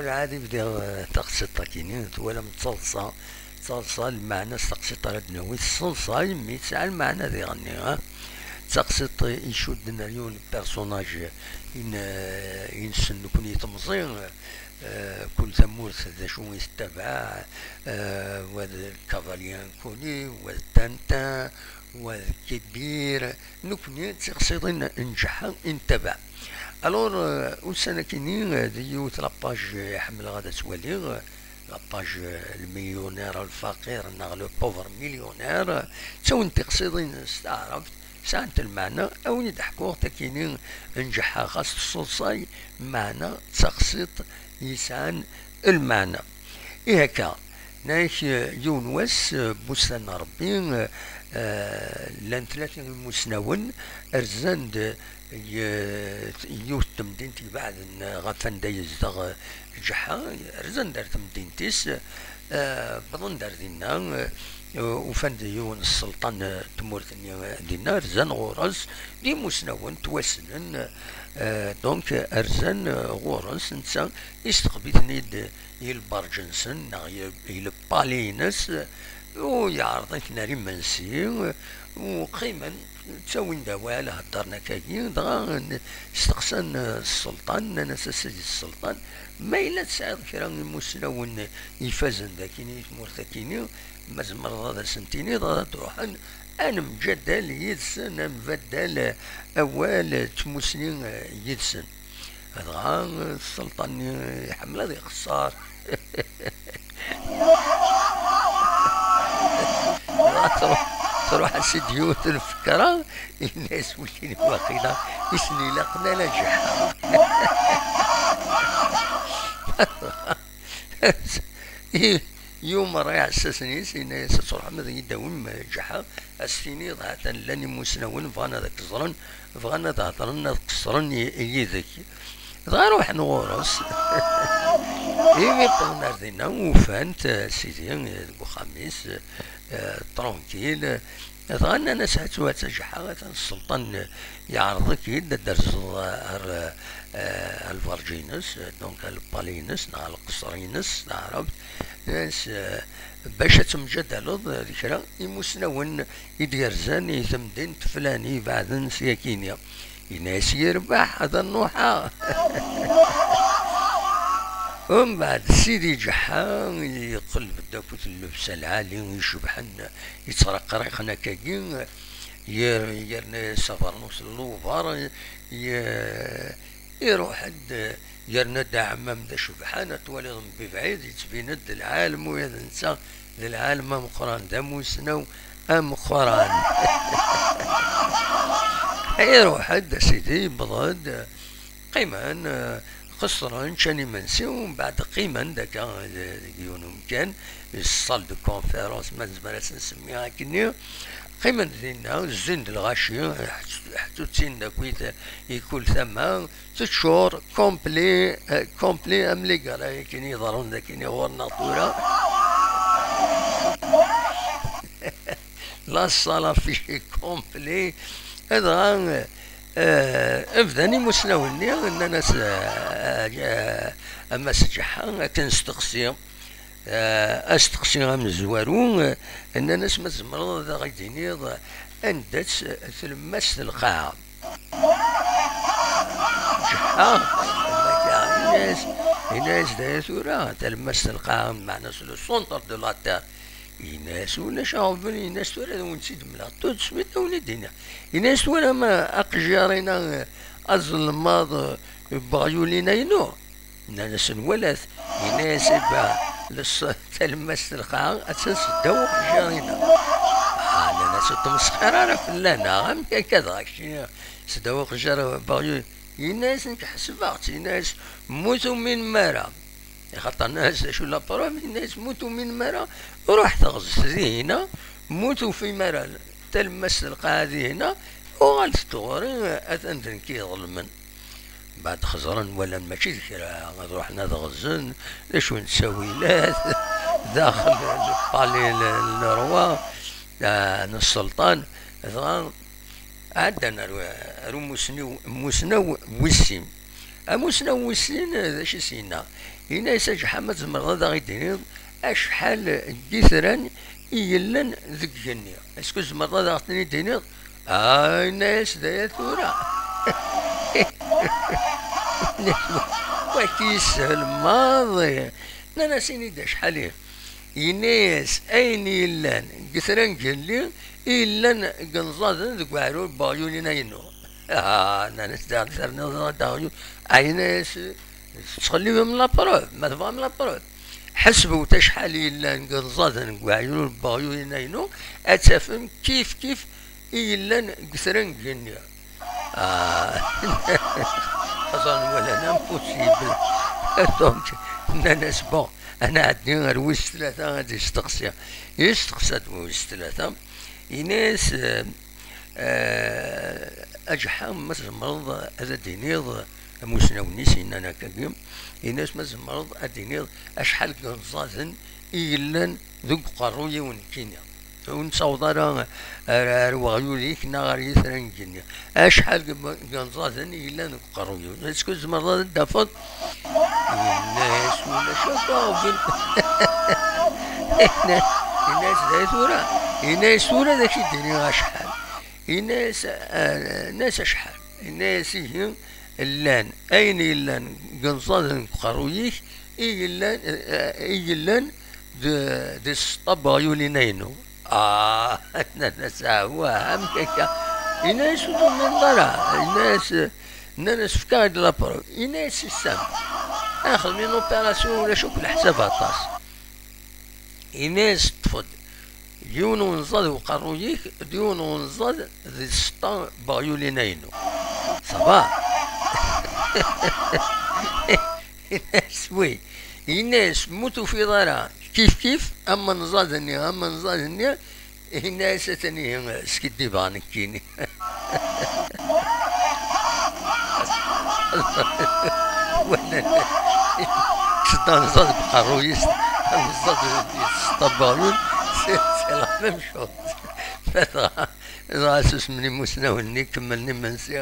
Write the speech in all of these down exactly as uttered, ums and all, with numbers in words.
Ɛad i bdiɣ, eh, taqsiṭ-agi-nni, twalam d taḍsa, d taḍsa, lmeɛna s taqsiṭ ara d-nawi, tesseḍsay, mi tesɛa lmeɛna diɣen-nni, eh? D taqsiṭ icudden ar yiwen n personnage in-, eh, inessen nekkni temẓi, eh, kul tamurt d acu i tettabaɛ, eh, wa d Cavalier Inconnu, wa d Tintin, wa d Kébir, nekkni d tiqsiḍin n Ǧeḥḥa i nettabaɛ. Alors, euh, ussan-akini, euh, d yiwet la page, euh, ḥemmleɣ ad tt-waliɣ, euh, la page, euh, le millionnaire الفقير neɣ le pauvre millionnaire, euh, ttawin tiqsiḍin s taɛrabt, sɛant lmeɛna, a wen-id-ḥkuɣ takini n Ǧeḥḥa, xas tesseḍsay, meɛna d taqsiḍt yesɛan lmeɛna. Ihi akka, nnan-ak, eh, yiwen wass, eh, bussan n Ṛebbi, eh, eh, llan tlata n imusnawen, rzan-d, eh, yiwet n temdint ibeɛden, eh, ɣef anda yezdeɣ, eh, Ǧeḥḥa, rzan-d ar temdint-is, eh, wwḍen-d ar dinna, eh, ufan-d yiwen n sselṭan, eh, n tmurt-nni, eh, dinna, rzan ɣur-s, d imusnawen ttwassnen, eh, donc, rzan, eh, ɣur-s, netta isteqbi-ten-id i lberǧ-nsen neɣ i, i lpali-ines, u yeɛreḍ-iten ar imensi, u qqimen, ttawin-d awal, heddren akkagi, dɣa n-, steqsan, eh, sselṭan, nnan-as: "A sidi sselṭan, ma yella tesɛiḍ kra n imusnawen ifazen dagini i tmurt-agini, ma tzemreḍ ad asen-tiniḍ ad d-ruḥen, ad nemǧadal yid-sen, ad nbaddal awal n tmusni, eh, yid-sen." Dɣa sselṭan-nni iḥemmel ad iqeṣṣer. Dɣa tru-, truḥ-as-id yiwet n lfekra, yenna-as: "Wellin waqila i sen-ilaqen ala Ǧeḥḥa." I-, yumeṛ iɛessasen-is, yenna-as: "Ad truḥem ad iyi-d-tawim Ǧeḥḥa, ad s-tiniḍ hatan llan imusnawen bɣan ad k-ẓren, bɣan ad hedren, ad qeṣṣren i-, yid-k." Dɣa ruḥen ɣur-s. Imi wwḍen ar dinna, ufan-t, eh, sidi, eh, deg uxxam-is, eh, tranquille. Dɣa nnan-as: "Hatu, hata Ǧeḥḥa, atan sselṭan, eh, yeɛreḍ-ik-id ad d-terzuḍ ar, eh, ar lberǧ-ines, eh, donc ar lpali-ines, neɣ ar lqeṣṣer-ines, d aɛrab." Nnan-as, eh, bac ad temǧadaleḍ d kra imusnawen i d-yerzan i temdint fulani ibeɛden syakini. Yenna-as: "Yerbeḥ, ad nruḥ." Umbeɛd, Sidi Ǧeḥḥa yeqleb-d akked llebsa lɛali icebḥen, yettreqriqen akkagi, yer-, yerna-as abernus n luber, ye-, iruḥ-d, yerna-d aɛmam d acebḥan, ad twaliḍ mebɛid, yettbin-d d lɛalem, ula d netta d lɛalem ameqqran, d amusnaw ameqqran. Iruḥ-d, a sidi, yewweḍ-d, qqimen, eh, qeṣṣren, ččan imensi, umbeɛd qqimen-d akka, eh, deg yiwen umkan, salle de conférence, ma nezmer ad s-nsemmi akkenni. Qqimen dinna, zzin-d lɣaci, ḥtu-, ḥtutin-d akkit i kul tama, teččur, complet, eh, complet am les galas akken yeḍrun d akken ɣur-neɣ tura. La salle affichée complet. Dɣa, eh, bdan imusnawen-nni, nnan-as, eh, eh, a Mass Ǧeḥḥa, ad k-nesteqsi, eh, asteqsi amezwaru, eh, nnan-as: "Ma tzemreḍ ad aɣ-d-tiniḍ anda-tt tlemmast n lqaɛa?" Ǧeḥḥa, yenna-as, yenna-as: "D aya tura, talemmast n lqaɛa, meɛna-s le centre de la terre." Yenna-as: "Ulac aɣbel." Yenna-as: "Tura ad awen-tt-id-mleɣ tout de suite, ad awen-id-iniɣ." Yenna-as: "Twalam aqejjar-inna azelmaḍ n weɣyul-inna inu?" Nnan-as: "Nwala-t." Yenna-as: "Iba, les-, talemmast n lqaɛa attan seddaw uqejjar-inna." Ah, nnan-as: "Ur tmesxir ara fell-aneɣ, amek akka dɣa kečči seddaw uqejjar n weɣyul?" Yenna-as: "Nekk ḥesbeɣ-tt." Yenna-as: "Mmutu min mara." Axaṭer nnan-as: "D acu la preuve?" Yenna-as: "Mmutu min mara, ruḥ teɣzet dihina, mmutu fi mara, talemmast n lqaɛa dihina, uɣalet-d ɣur-i, atan d nekk i iḍelmen." Mbeɛd xeẓren, walan mačči d kra, ad ruḥen ad ɣzen, d acu n ttawilat, daxel n palais n, n rrwa, ah, n sselṭan, dɣa ɛeddan ar, ar umusniw, musnaw wis sin. Amusnaw wis sin, d acu i s-yenna? Yenna-yas: "A Ǧeḥḥa, ma tzemreḍ ad aɣ-d-tiniḍ acḥal n yitran i yellan deg igenni? Est-ce que tzemreḍ ad aɣ-ten-id-tiniḍ?" Ah, yenna-yas: "D aya tura." Wagi yeshel maḍi. Nnan-as: "Ini-d acḥal i." Yenna-yas: "Ayen yellan deg yitran n igenni i yellan deg inẓaden deg weɛrur n weɣyul-inu." Ah, nnan-as: "Daɣ terniḍ-aɣ-d aɣyul." Ah, yenna-yas: "Tettxellibem la preuve, ma tebɣam la preuve. Ḥesbet acḥal i yellan deg inẓaden deg weɛrur n weɣyul-inu, ad tafem kif kif i yellan deg yitran n igenni." Ah, ẓran walan impossible. Donc, nnan-as: "Bon, ad nɛeddi ar wis tlata ad isteqsi." Yesteqsa-d wis tlata, yenna-yas: "Eh, eh, a Ǧeḥḥa, ma tzemreḍ ad d-tiniḍ," amusnaw-nni s-yennan akkagi, yenna-yas: "Ma tzemreḍ ad d-tiniḍ acḥal n yinẓaden i yellan deg uqerruy-iw nekkini? Ur nessaweḍ ara ar, ar weɣyul-ik neɣ ar yitran n igenni. Acḥal n yinẓaden i yellan deg uqerruy-iw? Est-ce que tzemreḍ ad d-tafeḍ?" Yenna-yas: "Ulac akk aɣbel." Yenna-yas: "D acu tura?" Yenna-yas: "Tura ad ak-id-iniɣ acḥal." Yenna-yas: "Ah, yenna-yas acḥal?" Yenna-yas: "Ihi, llan ayen yellan deg yinẓaden deg uqerruy-ik i yellan, eh, i yellan d, d sseṭṭa n weɣyul-inu." Ah, nnan-as: "Ah, wah, amek akka?" Yenna-yas: "Ur tumineḍ ara." Yenna-yas, nnan-as: "Efk-aɣ-d la preuve." Yenna-yas: "Isam, ad nexdem une opération, ulac akk leḥsab aṭas." Yenna-yas: "Ṭṭef-d yiwen unẓad deg uqerruy-ik d yiwen unẓad di sseṭṭa n weɣyul-inu." Ça va? Yenna-yas: "Oui." Yenna-yas: "Ma ur tufiḍ ara kif kif, am unẓad-nni, am unẓad-nni," yenna-yas: "Atan ihi skiddibeɣ nekkini." Wala, kkes-d anẓad deg uqerruy-is, anẓad yesseṭṭa n weɣyul, c'est, c'est la même chose. Dɣa, dɣa susmen imusnawen-nni, kemmlen imensi,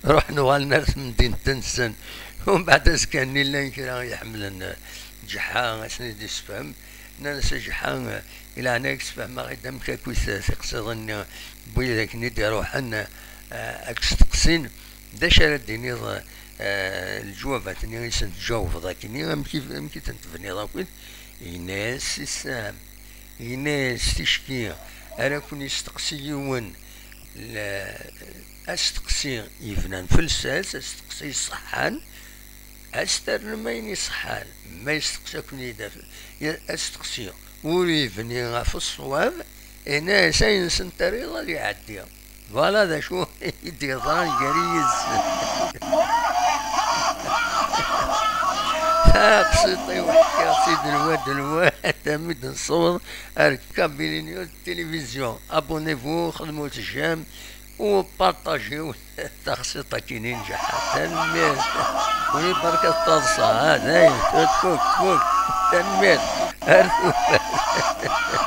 ruḥen uɣalen ar temdint-nsen. Umbeɛd azekka-nni llan kra i iḥemmlen Ǧeḥḥa, ad sen-id-issefhem. Nnan-as: "A Ǧeḥḥa, i leɛnaya-k, sefhem-aɣ-id amek akkit tiqsiḍin-nni n widak-nni d-iruḥen, eh, ad k-steqsin, d acu ara d-tiniḍ, eh, leǧwabat-nni i sen-tǧawbeḍ akkenni, amek i, amek i ten-tebniḍ akkit?" Yenna-yas: "Isam," yenna-yas, "ticki ara ken-yesteqsi yiwen, l-, asteqsi yebnan felsas, asteqsi iṣeḥḥan, ad s-ternem ayen iṣeḥḥan. Ma yesteqsa-ken-id af-, ya-, asteqsi ur yebni ɣef ṣṣwab, yenna-yas ayen sen-terriḍ ad iɛeddi." Voilà d acu i d-yeḍran gar-i yid-sen. Taqsiṭ-iw ḥkiɣ-tt-id lwa d lwa, armi d-nessaweḍ ar kabili n tilivizyu. Abonnez-vous, xedmut j'aime, u partagiw taqsiṭ-agi n Ǧeḥḥa. Tanemmirt. Ur ibarek taḍsa, ha, dayen, tfuk, tfuk. Tanemmirt. Ar tufat.